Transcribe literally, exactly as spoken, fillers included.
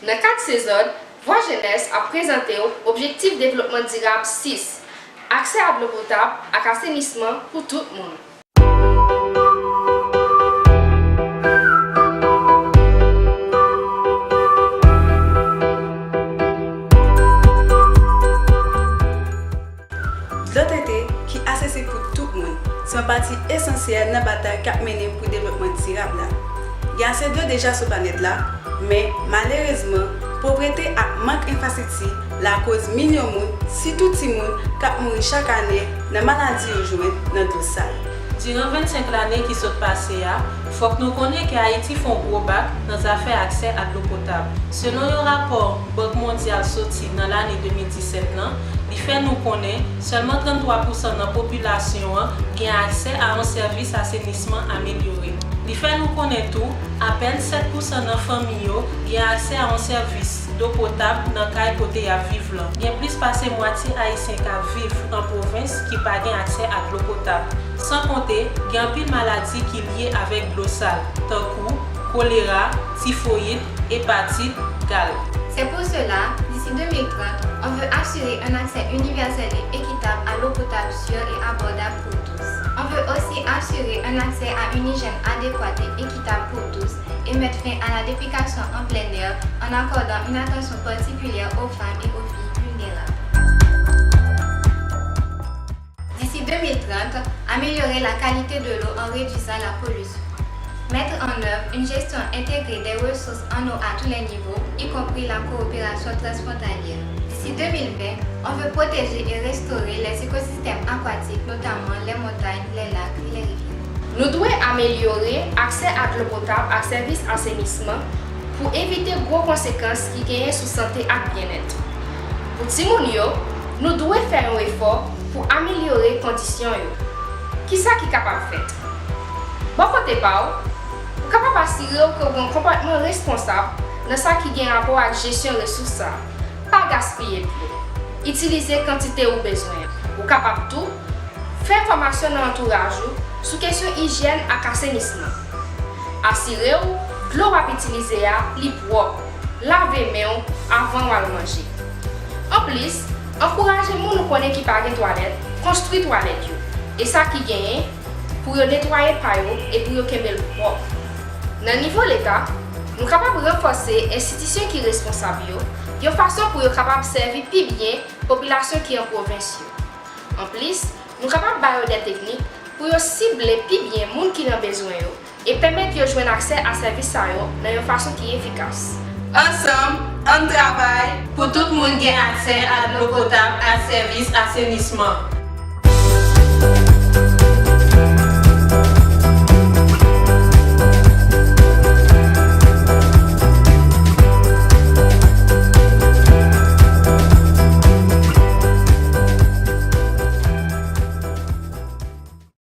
Nan kad Sezòd, Vwa Jenès ap prezante w Objektif Devlopman Dirab sis, aksè a dlo potab ak asenisman pou tout moun. Dlo tete ki asesib pou tout moun se yon pati esansyèl nan batay k ap mennen pou devlopman dirab la. Gen ase dlo deja sou planèt la, men malerezman, povrete ak mank enfrastrikti lakoz milyon moun, sitou timoun, k ap mouri chak ane nan maladi yo jwenn nan dlo sal. Diran vennsenk lane ki sot pase a, fòk nou konnen ke Ayiti fè yon gwo bak nan zafè aksè a dlo potab. Selon yon rapò Bank Mondyal soti nan lane de mil disèt lan, li fè nou konnen sèlman tranntwa pousan nan popilasyon an gen aksè a yon sèvis asenisman amelyore. Li fè nou konnen tou, apèn sèt pousan nan fanmi yo gen aksè a yon sèvis dlo potab nan kay kote y ap viv lan. Gen plis pase mwatye Ayisyen k ap viv an pwovens ki pa gen aksè a dlo potab. San konte, gen anpil maladi ki lye avèk dlo sal, tankou kolera, tifoyid, epatit, gal. C'est pour cela, d'ici deux mille trente, on veut assurer un accès universel et équitable à l'eau potable sûre et abordable pour tous. On veut aussi assurer un accès à une hygiène adéquate et équitable pour tous et mettre fin à la défécation en plein air en accordant une attention particulière aux femmes et aux filles vulnérables. D'ici deux mille trente, améliorer la qualité de l'eau en réduisant la pollution. Mettre en œuvre une gestion intégrée des ressources en eau à tous les niveaux, y compris la coopération transfrontalière. D'ici deux mille vingt, on veut protéger et restaurer les écosystèmes aquatiques, notamment les montagnes, les lacs et les rivières. Nou dwe amelyore aksè a dlo potab ak sèvis asenisman pou evite gwo konsekans ki genyen sou sante ak byennèt. Pou timoun yo, nou dwe fè yon efò pou amelyore kondisyon yo. Kisa ki kapab fèt? Bò kote pa w, ou kapab asire w ke w gen yon konpòtman responsab nan sa ki gen rapò ak jesyon resous sa a. Pa gaspiye dlo. Itilize kantite ou bezwen an. Ou kapab tou fè fòmasyon nan antouraj ou sou kesyon ijyèn ak asenisman. Asire w dlo w ap itilize a li pwòp. Lave men w avan w al manje. Anplis, ankouraje moun ou konnen ki pa gen twalèt konstwi twalèt yo, e sa ki genyen pou yo netwaye pa yo e pou yo kenbe l pwòp. Nan nivo Leta, nou kapab ranfòse enstitisyon ki responsab yo yon fason pou yo kapab sèvi pi byen popilasyon ki an pwovens yo. Anplis, nou kapab ba yo dè teknik pou yo sible pi byen moun ki nan bezwen yo e pèmèt yo jwenn aksè a sèvis sa yo nan yon fason ki efikas. Ansanm, ann travay pou tout moun gen aksè a dlo potab ak sèvis asenisman.